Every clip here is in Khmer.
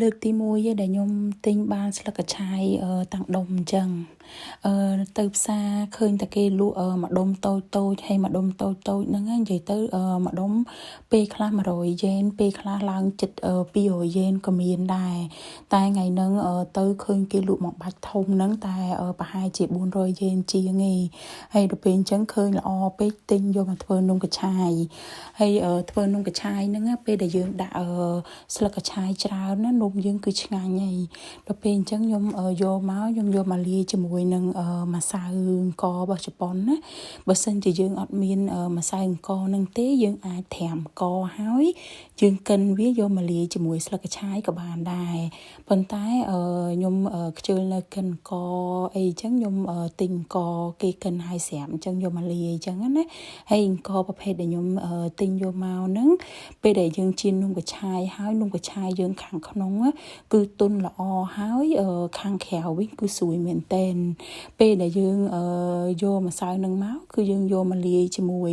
លើកទី1ឯដែលខ្ញុំទិញបានស្លឹកកញ្ឆាយតាំងដុំអញ្ចឹងអឺទៅផ្សារឃើញតែគេលក់មួយដុំតូចតូចហើយមួយដុំតូចតូចហ្នឹងនិយាយទៅមួយដុំពេលខ្លះ100យ៉េនពេលខ្លះឡើងជិត200យ៉េនក៏មានដែរតែថ្ងៃហ្នឹងទៅឃើញគេលក់មួយបាច់ធំហ្នឹងតែប្រហែលជា400យ៉េនជាងឯងហើយដល់ពេលអញ្ចឹងឃើញល្អពេកទិញយកមកធ្វើនំកញ្ឆាយហើយធ្វើនំកញ្ឆាយហ្នឹងពេលដែលយើងដាក់ស្លឹកកញ្ឆាយច្រើនណានំយើងគឺឆ្ងាញ់ហើយដល់ពេលអញ្ចឹងខ្ញុំយកមកខ្ញុំយកមកលាយជាមួយនឹងម្សៅអង្កររបស់ជប៉ុនណាបើសិនជាយើងអត់មានម្សៅអង្ករនឹងទេយើងអាចត្រាំអង្ករហើយយើងកិនវាយកមកលាយជាមួយស្លឹកកញ្ឆាយក៏បានដែរប៉ុន្តែខ្ញុំខ្ជិលនៅកិនអង្ករអីចឹងខ្ញុំទិញអង្ករគេកិនឲ្យស្រាប់អញ្ចឹងយកមកលាយអញ្ចឹងណាហើយអង្ករប្រភេទដែលខ្ញុំទិញយកមកហ្នឹងពេលដែលយើងចៀននំកញ្ឆាយហើយនំកញ្ឆាយយើងខាងក្នុងគឺទន់ល្អហើយខាងក្រៅវិញគឺស្រួយមែនតែនពេលដែលយើងយកម្សៅនឹងមកគឺយើងយកមកលាយជាមួយ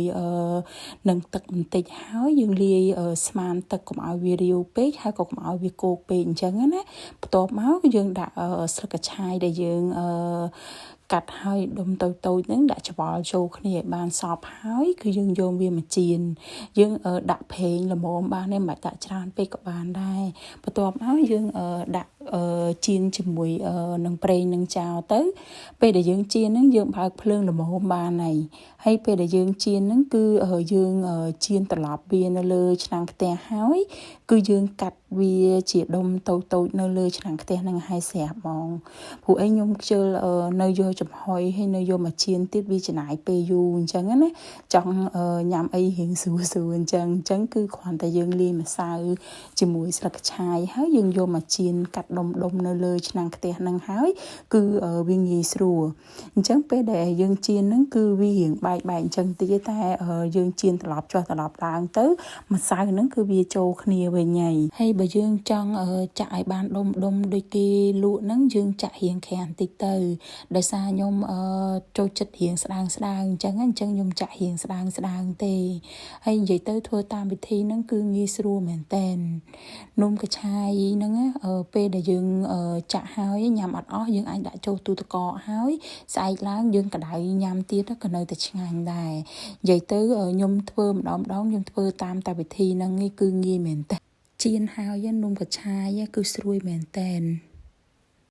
នឹងទឹកបន្តិចហើយយើងលាយស្មានទឹកកុំឲ្យវារាវពេកហើយក៏កុំឲ្យវាគោកពេកអញ្ចឹងណាបន្ទាប់មកគឺយើងដាក់ស្លឹកកញ្ឆាយដែលយើងកាត់ហើយដុំតូចតូចហ្នឹងដាក់ច្បល់ចូលគ្នាឲ្យបានសព្វហើយគឺយើងយកវាមកចៀនយើងដាក់ប្រេងល្មមបានទេមិនបាច់ដាក់ច្រើនពេកក៏បានដែរបន្ទាប់មកយើងដាក់ចៀនជាមួយនឹងប្រេងនឹងចោលទៅពេលដែលយើងចៀនហ្នឹងយើងបើកភ្លើងល្មមបានហើយហើយពេលដែលយើងចៀនហ្នឹងគឺយើងចៀនត្រឡប់វានៅលើឆ្នាំងខ្ទះហើយគឺយើងកាត់វាជាដុំតូចតូចនៅលើឆ្នាំងខ្ទះហ្នឹងឲ្យស្រាប់ហ្មងព្រោះអីខ្ញុំខ្ជិលនៅយកចំហុយហើយនៅយកមកចៀនទៀតវាចំណាយពេលយូរអញ្ចឹងណាចង់ញ៉ាំអីរៀងស្រួលស្រួលអញ្ចឹងអញ្ចឹងគឺគ្រាន់តែយើងលាយម្សៅជាមួយស្លឹកកញ្ឆាយហើយយើងយកមកចៀនកាត់ដុំដុំនៅលើឆ្នាំងខ្ទះហ្នឹងហើយគឺវាងាយស្រួលអញ្ចឹងពេលដែលយើងចៀនហ្នឹងគឺវារៀងបែកបែកអញ្ចឹងតិចតែយើងចៀនត្រឡប់ចុះត្រឡប់ឡើងទៅម្សៅហ្នឹងគឺវាចូលគ្នាវិញហើយហើយបើយើងចង់ចាក់ឲ្យបានដុំដុំដូចគេលក់ហ្នឹងយើងចាក់រៀងក្រានតិចទៅដោយសារខ្ញុំចូលចិត្តរៀងស្ដើងស្ដើងអញ្ចឹងអញ្ចឹងខ្ញុំចាក់រៀងស្ដើងស្ដើងទេហើយនិយាយទៅធ្វើតាមវិធីហ្នឹងគឺងាយស្រួលមែនតែននំកញ្ឆាយហ្នឹងពេលដែលយើងចាក់ហើយញ៉ាំអត់អស់យើងអាចដាក់ចូលទូទឹកកកហើយស្អែកឡើងយើងក្តៅញ៉ាំទៀតក៏នៅតែឆ្ងាញ់ដែរនិយាយទៅខ្ញុំធ្វើម្ដងម្ដងខ្ញុំធ្វើតាមតែវិធីហ្នឹងឯងគឺងាយមែនតើចៀនហើយនំកញ្ឆាយគឺស្រួយមែនតែន។